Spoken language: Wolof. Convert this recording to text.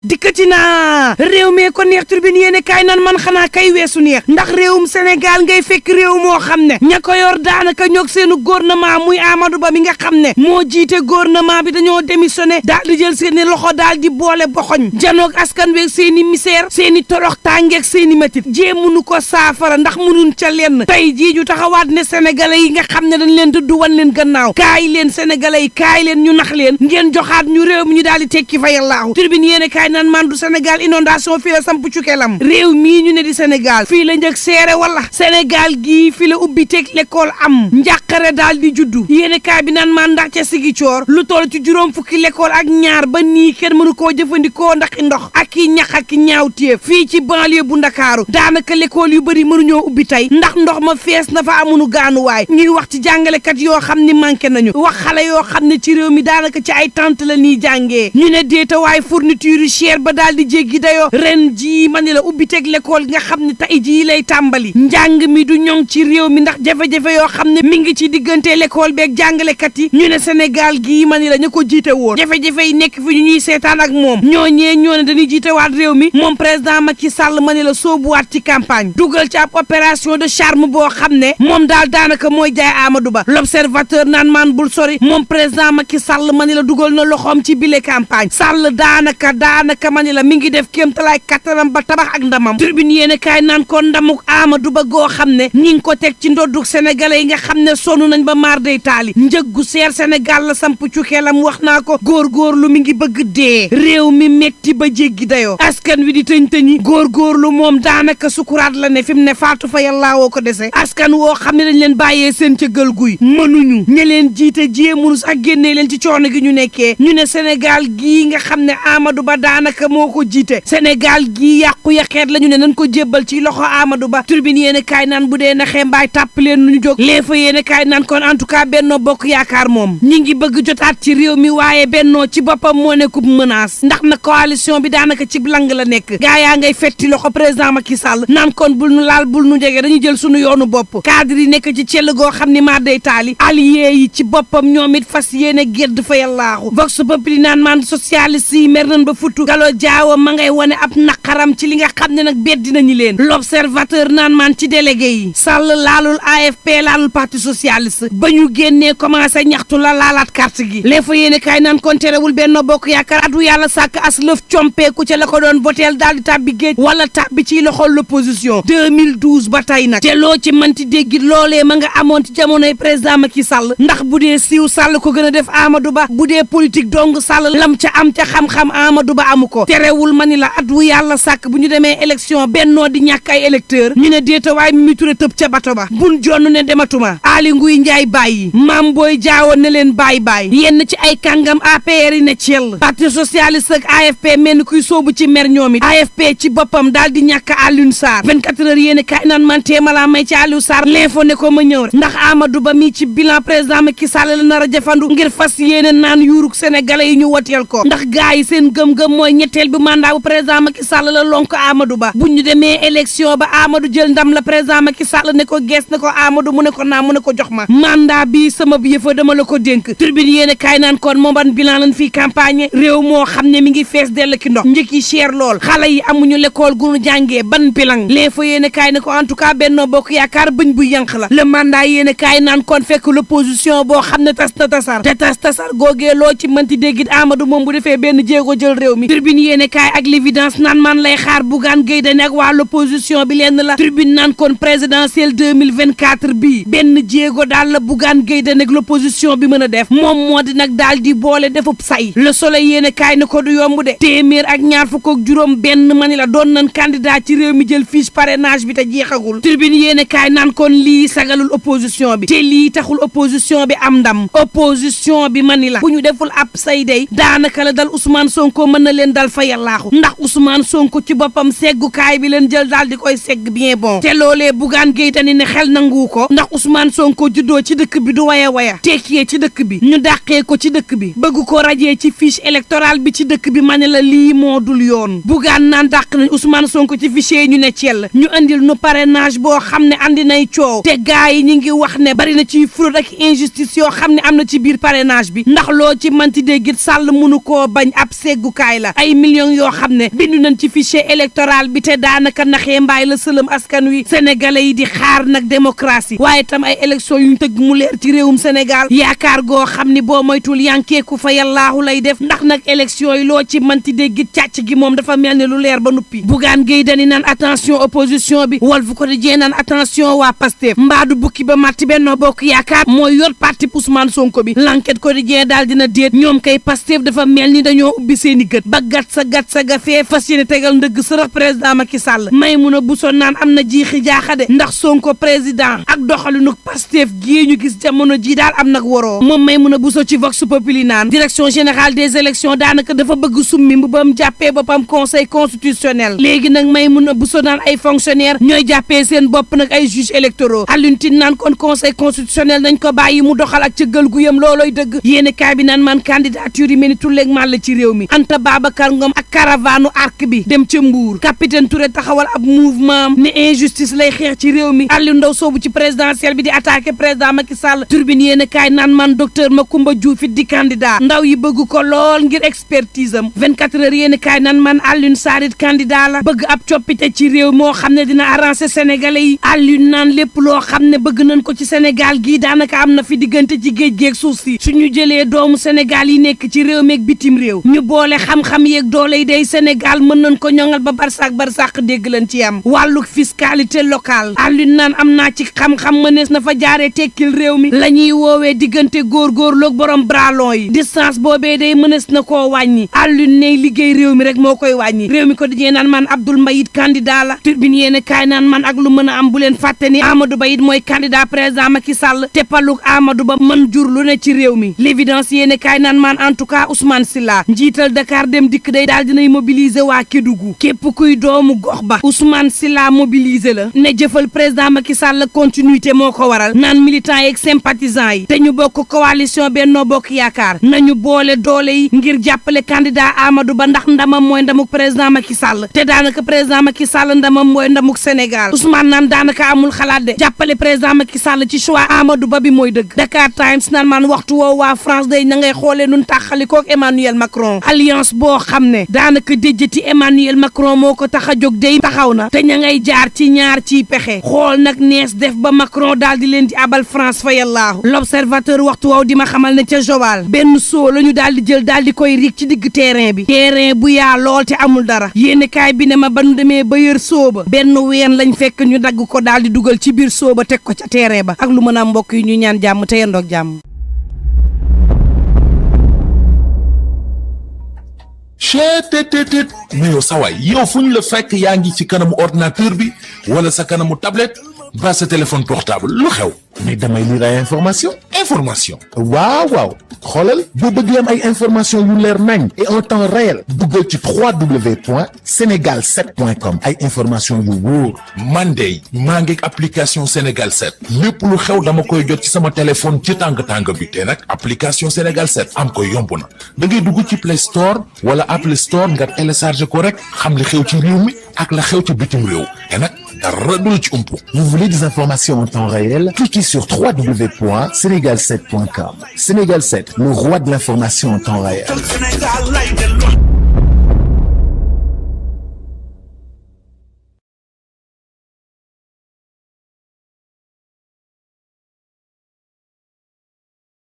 dikkati naa réew mee ko neex turbine yéene kaay nan man xanaa kay weesu neex ndax réewum Sénégal ngay fekk réew moo xam ne ña ko yor daanaka ñoog seenu gouvernement muy Amadou Ba mi nga xam ne moo jiite gouvernement bi dañoo démissionné daal di jël seeni loxo daal di boole boxoñ janoog askan weeg seeni misère seeni torox tàngeeg seeni métit jéemunu ko saafara ndax munun ca lenn tey jii ju taxawaat ne sénégalais yi nga xam ne dañ leen dëddu wan leen gannaaw kaay leen sénégalais yi kaay leen ñu nax leen ngeen joxaat ñu réew mi ñu daal di tekki fa yàllaahu turbine yéene kaay naan man du Sénégal inondation fii la samp cukelam réew mii ñu ne di Sénégal fii la njëg seere wala Sénégal gii fii la ubbi teg l'école am njàqare daal di juddu yéene kaay bi naan man ndax ca Sigicoor lu toll ci juróom fukki l'école ak ñaar ba nii kenn mënu koo jëfandikoo ndax ndox ak i ñax ak i ñaawteef fii ci banlieue bu Ndakaaru daanaka l'école yu bëri mënuñoo ubbi tey ndax ndox ma fees na fa amunu gaanuwaay ñuy wax ci jàngalekat yoo xam ni manqué nañu wax xale yoo xam ne ci réew mi daanaka ci ay tente la ñuy jàngee ñu ne déetawaay fourniture yu cher ba daal di jéggi dayoo ren jii ma ni la ubbi teg l'école nga xam ne tey jii lay tàmbali njàng mi du ñoŋ ci réew mi ndax jafe-jafe yoo xam ne mi ngi ci diggante l'école beeg jàngalekat yi ñu ne Sénégal gii ma ni la ñu ko jiite woon jafe-jafe yi nekk fi ñu ñuy seetaan ak moom ñoo ne dañuy jiitewaat réew mi moom président Macky Sall ma ni la soobuwaat ci campagne dugal ci ab opération de charme boo xam ne moom daal daanaka mooy jaay Amadou Ba l'observateur naan maan bul sori moom président Macky Sall ma ni la dugal na loxoom ci bile campagne Sall daanaka ma ni la mi ngi def kéemtalaay kattanam ba tabax ak ndamam turbine yéene kaay naan ko ndamuk Amadou Ba goo xam ne ñi ngi ko teg ci ndoddu sénégalais yi nga xam ne sonn nañ ba maar day taali njëggu seer Sénégal la samp cukkeelam wax naa ko góorgóorlu mi ngi bëgg dee réew mi metti ba jéggi dayoo askan wi di tëñ-tëñi góorgóorlu moom daanaka sukuraat la ne fi mu ne faatu fa yàllaa woo ko dese askan woo xam ne dañ leen bàyyee seen cëggal guy mënuñu ñe leen jiite jéemunu sax génnee leen ci coono gi ñu nekkee ñu ne Sénégal gii nga xam ne Amadou Ba daanaka moo ko jiite Sénégal gii yàqu yaxeet la ñu ne nañ ko jébbal ci loxo Amadou Ba turbine yéene kaay naan bu dee na xembaay tàpp leen nu ñu jóg lee fa yéene kaay naan kon en tout cas Benno Bokk Yaakaar moom ñi ngi bëgg jotaat ci réew mi waaye Benno ci boppam moo nekkub menace ndax na coalition bi daanaka ci lang la nekk gaa yaa ngay fetti loxo président Macky Sall naan kon bul nu laal bul nu jege dañuy jël sunu yoonu bopp cadre yi nekk ci cell goo xam ni maa day taali allié yi ci boppam ñoom it fas yéene gedd fa yàllaaxu vox populi naan man socialiste yi mer nañ ba futtu Gallo Diawo ma ngay wane ab naqaram ci li nga xam ne nag beddi nañu leen l'observateur naan man ci délégué yi Sall laalul AFP laalul parti socialiste ba ñu génnee commencé ñaxtu la laalaat carte gi les fa yéene kaay naan kon terewul Benno Bokk Yaakaar atu yàlla sàkk as lëf compeeku ca la ko doon voteel daal di tàbbi géej wala tàbbi ci loxol l'opposition 2012 ba tey nag te loo ci manti déggit loolee ma nga amoon ci jamonoy président Macky Sall ndax bu dee siiw Sall ko gën a def Amadou Ba bu dee politique dong Sall lam ca am ca xam-xam Amadou Ba amu ko terewul ma ni la at wu yàlla sàkk bu ñu demee élection bennoo di ñàkk ay électeur ñu ne déetawaay Mimi Touré tëb ca bato ba bun jonn ne dematuma Aly Ngouille Ndiaye bàyyi Mame Boye Diao ne leen bàyyi yenn ci ay kàngam APR yi ne ciel parti socialiste ak AFP mel ni kuy soobu ci mer ñoom it AFP ci boppam daal di ñàkk Alioune Sarr 24 heures yéen kaay naan man téemalaa may ci Aliou Sarr l'info ne ko ma ñëw rek ndax Amadou Ba mi ci bilan président Macky Sall la nar a jafandu ngir fas yéene naan yuuruk sénégalais yi ñu woteel ko ndax gars yi seen gëm-gëm mooy ñetteel bi mandat bu président Macky Sall la lonk Amadou Ba bu ñu demee élection ba Amadou jël ndam la président Macky Sall ne ko gees ne ko Amadou mu ne ko naa mu ne ko jox ma mandat bi sama yëfa dama la ko dénk turbine yéen kaay naan kon moom ban bilan lañ fii campagne réew moo xam ne mi ngi fees dell ki ndox njëkk yi cher lool xale yi amuñu l'école gu ñu jàngee ban bilan les fa yéen kaay ne ko en tout cas Benno Bokk Yaakaar bëñ bu yànq la le mandat yéen kaay naan kon fekk l'opposition boo xam ne tas na tasar te tasar googee loo ci mënti déggit Amadou moom bu defee benn jéego jël réew mi tribune yéen kaay ak l'évidence naan man lay xaar Bougane Gueye Dany ak waa l'opposition bi lenn la tribune naan kon présidentielle 2024 bi benn jéego daal la Bougane Gueye Dany ak l'opposition bi mën a def moom moo di nag daal di boole defub say le soleil yéen kaay ne ko du yomb de téeméer ak ñaar fukk ak juróom benn mani la doon nan candidat ci réew mi jël fiche parrainage bi te jeexagul tribune yéen kaay naan kon lii sagalul opposition bi te lii taxul opposition bi am ndam opposition bi mani la bu ñu deful ab say day daanaka la dal Ousmane Sonko mën na leen dal fa yàllaaxu ndax Ousmane Sonko ci boppam seggukaay bi leen jël daal di koy segg bien bon te loolee Bougane Gueye Dany ne xel nangu ko ndax Ousmane Sonko juddoo ci dëkk bi du waya tekkee ci dëkk bi ñu dàqee ko ci dëkk bi bëgg ko rajee ci fiche électorale bi ci dëkk bi ma ne la lii moo dul yoon Bougane naan dàq nañ Ousmane Sonko ci fichier ñu ne ciel ñu andil nu parrainage boo xam ne andi nay coow te gars yi ñi ngi wax ne bari na ci fraude ak injustice yoo xam ne am na ci biir parrainage bi ndax loo ci manti déggit Sall mënu koo bañ ab seggukaay la ay millions yoo xam ne bindu nañ ci fichier électoral bi te daanaka naxee mbaay la sëlëm askan wi sénégalais yi di xaar nag démocratie waaye tam ay élection yu ñu tëgg mu leer ci réewum Sénégal yaakaar goo xam ni boo moytul yankeeku fa yàllaahu lay def ndax nag élection yi loo ci manti dégg càcc gi moom dafa mel ne lu leer ba nuppi Bougane Gueye Dany naan attention opposition bi Walf Quotidien naan attention waa Pastef mbaadu bukki ba matti Benno Bokk Yaakaar mooy yor parti Ousmane Sonko bi L'Enquête Quotidien daal dina déet ñoom kay Pastef dafa mel ni dañoo ubbi seeni gët ba gat sa ga fee fas yéene tegal ndëgg sërëx président Macky Sall Maïmouna Bousso naan am na jiixi jaaxade ndax Sonko président ak doxalinu Pastef gii ñu gis jamono ji daal am nag waroo moom Maïmouna Bousso ci Vox Populi naan direction générale des élections daanaka dafa bëgg summi bu bam jàppee boppam conseil constitutionnel léegi nag Maïmouna Bousso naan ay fonctionnaire ñooy jàppee seen bopp nag ay juges électoraux Alioune Tine naan kon conseil constitutionnel nañ ko bàyyi mu doxal ak cëggal gu yëm loolooy dëgg yéeni kaay bi naan man candidature yi mel ni tulleeg man la ci réew mi Anta Babacar Ngom ak caravane arc bi dem ca Mbour capitaine Touré taxawal ab mouvement ne injustice lay xeex ci réew mi Aliou Ndao soobu ci présidentielle bi di attaqué président Macky Sall turbine yéeni kaay naan man docteur Macoumba Diouf it di candidat ndaw yi bëgg ko lool ngir expertise am 24 heures yéeni kaay naan man Alioune Sarr it candidat la bëgg ab coppite ci réew moo xam ne dina arranger sénégalais yi Alioune naan lépp loo xam ne bëgg nañ ko ci Sénégal gii daanaka am na fi diggante ci géej géeg suuf si suñu jëlee doomu Sénégal yi nekk ci réew meeg bitim réew ñu boole xam-xam yeeg doole yi day Sénégal mën nañ ko ñoŋal ba barsàq dégg leen ci am wàllu fiscalité locale Alioune naan am naa ci xam-xam mënees na fa jaaree tekkil réew mi la ñuy woowee diggante góorgóorloog borom bralon yi distance boobee day mënees na koo wàññi Alioune ne liggéey réew mi rek moo koy wàññi réew mi ko dijee naan man Abdoul Mbaye it candidat la turbine yéene kaay naan man ak lu mën a am bu leen fàtte ni Amadou Ba it mooy candidat président Macky Sall te paluk Amadou Ba mën jur lu ne ci réew mi l'évidence yéene kaay naan man en tout cas Ousmane Sylla njiital Dakar dem dikk day daal dinay mobiliser waa Kédougou képp kuy doomu gox ba Ousmane Sylla mobiliser la ne jëfal président Macky Sall continuité moo ko waral naan militants yeeg sympathisants yi te ñu bokk coalition Benno Bokk Yaakaar nañu boole doole yi ngir jàppale candidat Amadou Ba ndax ndamam mooy ndamuk président Macky Sall te daanaka président Macky Sall ndamam mooy ndamuk Sénégal Ousmane naan daanaka amul xalaat de jàppale président Macky Sall ci choix Amadou Ba bi mooy dëgg Dakar Times naan man waxtu woo waa France day na ngay xoolee nun tàqalikook Emmanuel Macron alliance boo xam ne daanaka déjjati Emmanuel Macron moo ko tax a jóg day taxaw na te ña ngay jaar ci ñaar ciy pexe xool nag nees def ba Macron daal di leen di abal France fa yàllaahu l'observateur waxtu woow di ma xamal ne ca Joal benn soo la ñu daal di jël daal di koy riig ci digg terrain bi terrain bu yaa lool te amul dara yéeni kaay bi ne ma ba nu demee ba yër sooba benn ween lañ fekk ñu dagg ko daal di dugal ci biir sooba teg ko ca terrain ba ak lu mën a mbokk yi ñu ñaan jàmm te yendoog jàmm chetttt mais yow sawaay yow fu ñu la fekk yaa ngi ci kanamu ordinateur bi wala sa kanamu tablette ba sa téléphone portable lu xew mais damay lire ay information waaw xoolal boo bëgg am ay information yu leer nañ et en temps réel duggal ci www.senegal7.com ay information yu wóor man de maa ngi application Sénégal 7 lépp lu xew dama koy jot ci sama téléphone ci tàng bi te nag application Sénégal 7 am ko yomb na da ngay dugg ci Play Store wala Apple Store nga télécharger ko rek xam li xew ci réew mi ak la xew ci bitim réew te nag dara du la ci umpu. Vous voulez des informations en temps réel? Cliquez sur www.senegal7.com. Sénégal 7, le roi de l'information en temps réel.